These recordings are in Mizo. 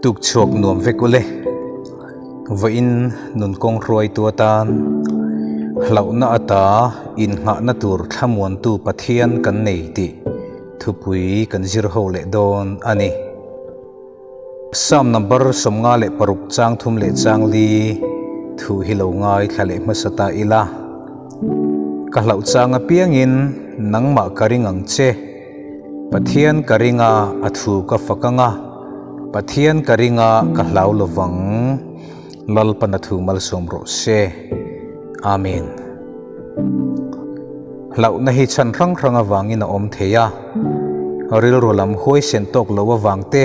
Tuk chhuak nuam vek ule. Vawiin nun kawng hruaitu atan hlauhna ata innghahna tur thlamuantu Pathian kan nei tih thupui kan zir ho leh dawn a ni. Psalm number 56 chang thum leh chang li thu hi lo ngaithla leh hmasa ta ila. Ka hlauh chang apiangin nangmah ka ring ang che. Pathian ka ring a, a thu ka fak ang a, Pathian ka ring a, ka hlau lo vang. Lalpan a thu malsawm rawh se. Amen. Hlauhna hi chhan hrang hrang avangin a awm thei a, rilru lam huaisen tawk lo avang te,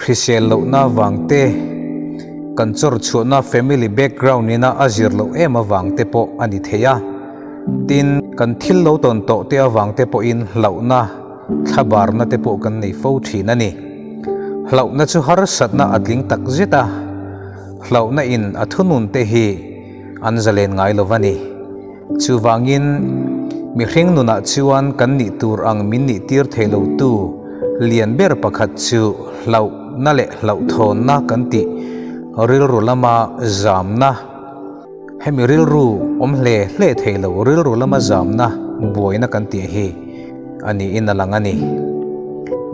hrisel lohna avang te, kan chawr chhuahna family background ina a zir loh em avang te pawh a ni thei a. Tin, kan thil lo tawn tawh te avang te pawhin hlauhna, thlabarna te pawh kan nei fo thin a ni. Hlauhna chu harsatna a tling tak zet a, hlauhna in a thunun te hi an zalen ngai lo va ni. Chuvangin, mihring nunah chuan kan nih tur ang min nih tir thei lo tu lian ber pakhat chu hlauhna leh hlauhthawnna kan tih rilru lama zamna, Hemi rilru awm hle hle thei lo, rilru lama zamna buaina kan tih hi a niin a lang a ni.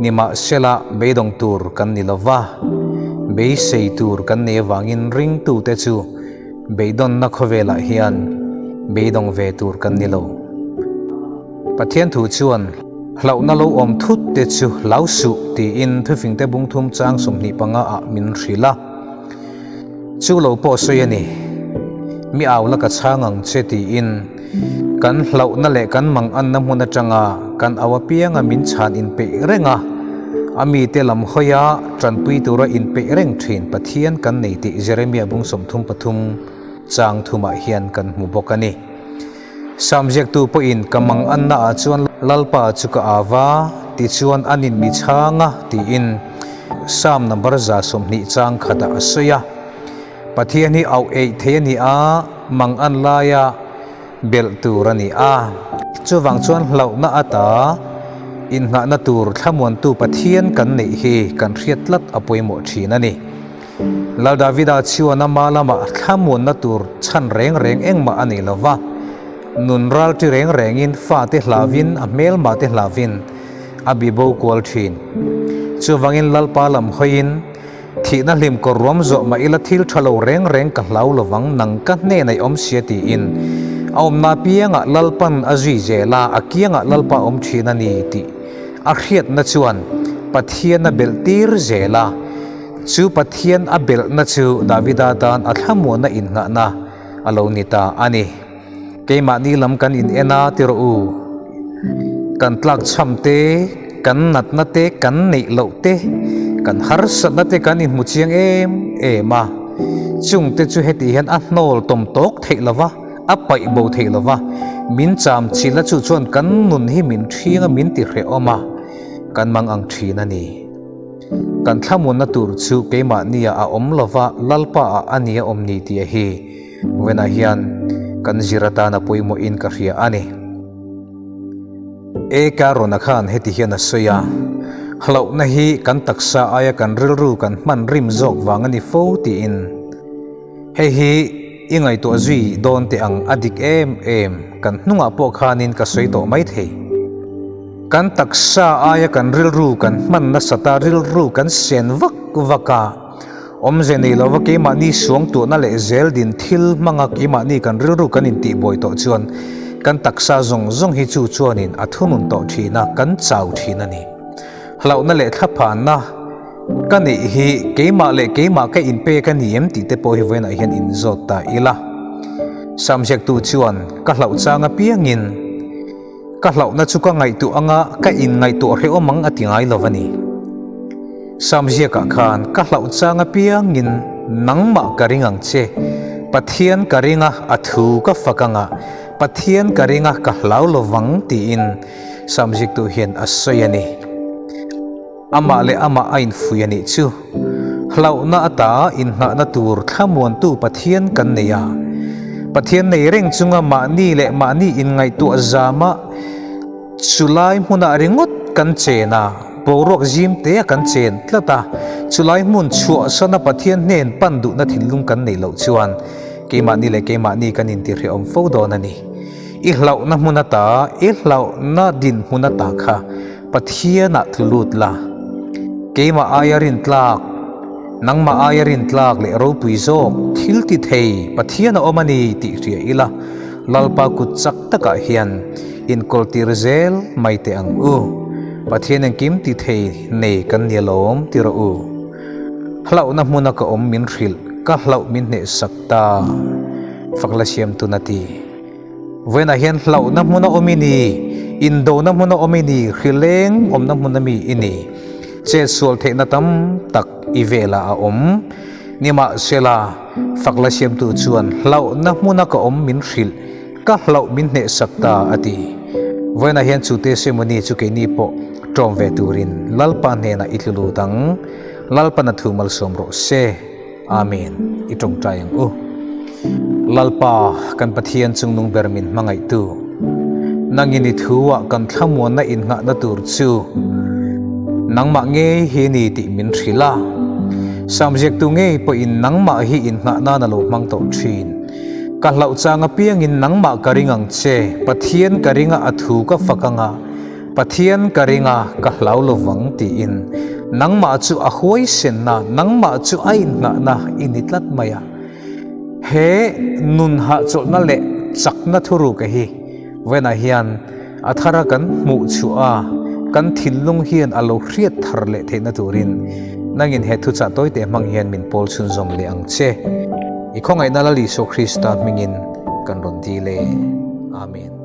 Nimahsela beidawng tur kan ni lova, beisei tur kan nei avangin ringtute chu beidawnna khawvelah hian beidawng ve tur kan ni lo. Pathian thu chuan hlauhna lo awm thut te chu hlau suh tiin thufingte bungthum chang 25 ah min hrilh a. Chu lo pawh sawi a ni. Mi au la ka chhang ang che tiin kan hlauhna leh kan manganna hmun atanga kan au apianga min chhan inpeih reng a, a mite lam hawia tanpui tura inpeih reng thin Pathian kan nei tih Jeremia bung 33 chang thumah hian kan hmu bawk a ni. Sam ziaktu pawhin ka manganna ah chuan Lalpa chu ka au a, tichuan a nin mi chhang a, tiin Sam number 120 chang khatah a sawi a. Pathian hi auh eih thei a ni a, mangan laia belh tur a ni a. Chuvang chuan hlauhna ata innghahna tur thlamuantu Pathian kan neih hi kan hriat tlat a pawimawh thin a ni. Lal Davida chuan ama lamah thlamuanna tur chhan reng reng engmah a nei lo va, nun ral ti reng rengin fate hlavin a hmelmah te hlavin a bi bo kual thin. Chuvangin Lalpa lam hawiin, Thihna hlim kawr ruam zawh mah ila thil tha lo reng reng ka hlau lovang, nang ka hnenah i awm sia tiin a awmna apiangah Lalpan a zui zel a, a kiangah Lalpa a awm thin a ni tih a hriatna chuan Pathian a belh tir zel a. Chu Pathian a belhna chu Davida tan a thlamuanna innghahna a lo ni ta a ni. Keimahni lam kan in en a ti rawh u. Kan tlakchham te, kan natna te, kan neih loh te, kan harsatna te kan inhmu chiang em em a. Chungte chu heti hian a hnawl tawm tawk theih lo va, a paih bo theih lo va, min cham chil a chu chuan kan nun hi min ṭhing a, min ti hrehawm a, kan mang ang ṭhin a ni. Kan thlamuanna tur chu keimahnia a awm lova Lalpa ah a nia awm ni tih hi Vena hian kan zir atana pawimawhin ka hria a ni. E Carona khan heti hian a sawi a, Hlauhna hi kan taksa aia kan rilru kan hman rim zawk vang a ni fo tiin. Hei hi i ngaihtuah zui dawn teh ang a dik em em, kan hnungah pawh khanin ka sawi tawh mai thei. Kan taksa aia kan rilru kan hman nasat a, rilru kan sen vak vak a, awmze nei lova keimahni suangtuahna leh zel din thil hmanga keimahni kan rilru kan intihbuai tawh chuan kan taksa zawng zawng hi chu chuanin a thunun tawh thin a, kan chau thin a ni. Hlauhna leh thlaphanna ka neih hi keimah leh keimah ka inpek a ni em tih te pawh hi vawiinah hian inzawt ta ila. Samziaktu chuan ka hlauh chang apiangin, Ka hlauhna chu ka ngaihtuah anga ka inngaihtuah hrehawm ang a ti ngai lo a ni. Sam ziakah khan ka hlauh chang apiangin nangmah ka ring ang che, Pathian ka ring a, a thu ka fak anga, Pathian ka ring a, ka hlau lo vang tiin Sam ziktu hian a sawi a ni. Amah leh amah a infuih a nih chu. Hlauhna ata inhnahna tur thlamuantu Pathian kan nei a. Pathian nei reng chunga mahni leh mahni inngaihtuah zama chulai hmunah ringawt kan chen a, boruak zim tea kan chen tlat a. Chulai hmun chhuahsana Pathian hnen pan duhna thinlung kan neih loh chuan keimahni leh keimahni kan intihrehawm fo dawn a ni. I hlauhna hmun ata, i hlauhna dinhmun ata kha Pathianah tlu lut la. Keimah aia rintlak, nangmah aia rintlak leh ropui zawk thil ti thei Pathian a awm a ni tih hria ila, Lalpa kut chak takah hian inkawltir zel mai teh ang u. Pathian engkim ti thei nei kan ni alawm ti rawh u. Hlauhna hmuna ka awm min hrilh, ka hlauh min hnehsak ta, Fakla siamtun a ti. Vawiinah hian hlauhna hmuna awm i ni, indona hmuna awm i ni, hrileng awmna hmuna mi i ni. Chetsual theihna tam tak i velah a awm. Nimahsela, Fakla siamtu chuan hlauhna hmuna ka awm min hrilh, ka hlauh min hnehsak ta a ti. Vawiinah hian chu testimony chu keini pawh ṭawm ve turin Lalpa hnenah i tlu lut ang. Lalpan a thu malsawm rawh se. Amen. I tawngtai ang u. Lalpa, kan Pathian chungnung ber min hmangaihtu, nangin i thu-ah kan thlamuanna innghahna tur chu nangmah ngei hi ni tih min hrilh a. Sam ziaktu ngei pawhin nangmah hi innghah nan a lo hmang tawh thin. Ka hlauh chang apiangin nangmah ka ring ang che, Pathian ka ringa a thu ka fak anga, Pathian ka ring a, ka hlau lo vang tiin nangmah chu a huaisenna, nangmah chu a inngahna i ni tlat mai a. He nun hahchawlhna leh chakna thuruka hi vawiinah hian a thara kan hmuh chhuah a, kan thinlung hian a lo hriat thar leh theihna turin nangin he thuchah tawite hmang hian min pawl chhunzawm leh ang che. I khawngaihna Lal Isua Krista hmingin kan rawn dil e. Amen.